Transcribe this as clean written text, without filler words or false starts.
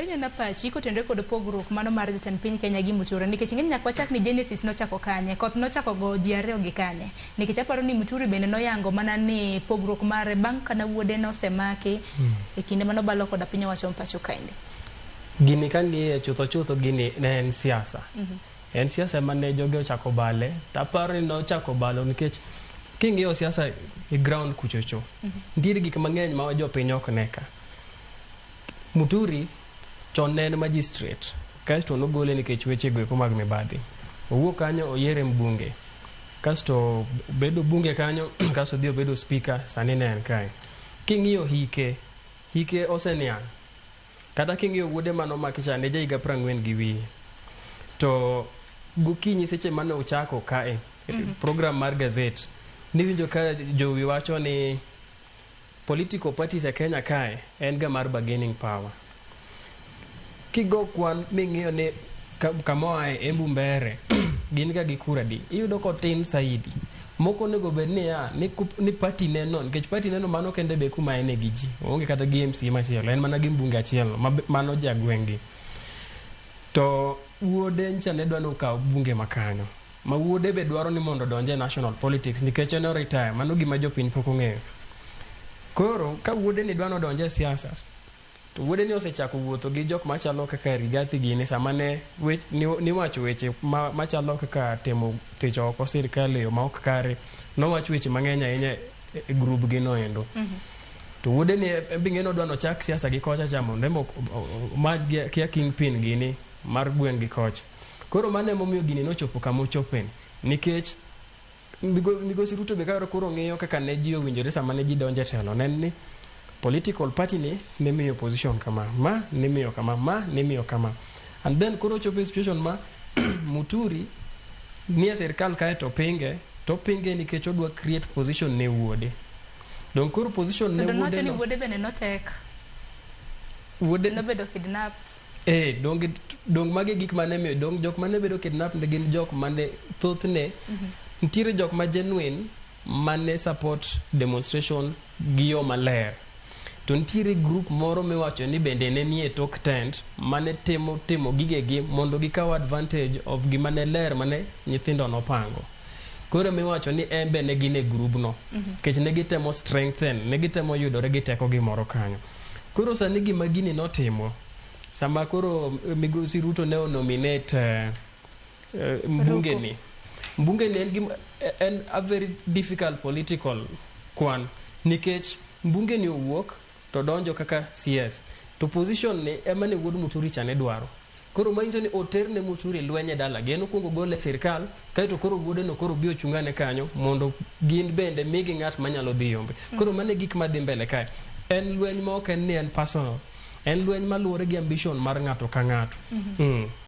Bende awinjo na pachi kotenore kod pogruok mano mar jatend piny Kenya gi Muturi, nikech ing'e ni nyaka wachak ni Genesis nochako kanye, koth nochako go ji ariyo gi kanye, nikech aparo ni Muturi bende noyango mana ni pogruok mare bang' kana wuode nosemaki e kinde manobalo koda piny owacho ma pacho kaendi. Gini kang'iye chutho chutho, gini ne en siasa. En siasa ema ne jogi ochako bale. Taparo ni nochako balo nikech king'iyo siasa e ground kuchocho, nitiere gik mang'eny ma jopiny ok ne ka. Muturi chon ne en magistrate, kaeto nogole nikech weche go eko mag mibadhi. Owuok kanyo, oyiere mbunge, kasto obedo bunge kanyo, kasto odhi obedo speaker. Sani ne en kae. King'iyo hike, hike oseniang'. Kata king'iyo wuode manomaki cha, ne ja higa 40 gi wiye. To gokinyi seche mane ochako kae program mar gazet, niwinjo ka jowi wacho ni political parties e Kenya kae en ga mar bargaining power. Kigo kwan ming'iyo ni kama oae Embu Mbere gin ga gi kura di, iyudo kotin saidi. Moko onego bed niya ni party ne no, nikech party ne no mano kende be kuma ene gi ji oonge kata gi MCA machielo, en mana gi mbunge achiel no mano jagweng' gi. To wuode ncha ne dwa ni okaw bunge makanyo, ma wuode be dwaro ni mondo odonj e national politics nikech en o retire. Mano gima jopiny pok ong'eyo. Koro ka wuode ni dwa ni odonj e siasa, to wuode ni osechako wuotho gi jok machalo kaka Rigathi gini. Sama ne niwacho weche machalo kaka temo thicho oko sirikal e yo ma ok kare, nowach weche mang'eny ahinya e group gi no endo. To wuode ni en be ing'e ni odwa nochak siasa gi kocha cha mondo embe omaj gi kia kingpin gini mar gweng' gi kocha. Koro mano emomiyo gini nochopo kama ochopeni, nikech migosi Ruto be ka koro ng'iyo kaka ne ji owinjore sama ne ji donjo e telo, ne en ni political party ni nimiyo position kama, ma nimiyo kama, ma nimiyo kama, and then koro ochopo e situation ma Muturi nie sirkal kae to pinge, to pinge nikech odwa create position ne wuode. Dong koro position ne Kendo wuode nowacho ni no wuode bende notek wuode nobedo kidnapped. Dong magi gik mane miyo dong jok mane bedo kidnapped ne gin jok mane thothne nitiere jok ma genuine mane support demonstration gi yo maler, to nitiere group moro miwacho ni bende ne nie tok tent mane timo timo gigegi mondo gikaw advantage of gima ne ler mane nyithindo nopango. Koro miwacho ni en be ne gin e grubno nikech ne gitemo strengthen, ne gitemo yudore gi teko gimoro kanyo. Koro sani gima gini notimo sama koro migosi Ruto ne onominate mbunge ni, mbunge ni en, gima, en a very difficult political kwan, nikech mbunge ni owuok to donjo kaka CS, to position ni ema ne wuod Muturi cha ne dwaro. Koro manyiso ni oter ne Muturi lweny e dalagi. En okwongo gole e sirkal, kaeto koro wuode no koro bi ochungane kanyo mondo gin bende migi ng'at manyalo dhi yombe. Koro mano e gik madhi mbele kae. En lweny ma ok en ni en personal, en lweny maluwore gi ambition mar ng'ato ka ng'ato.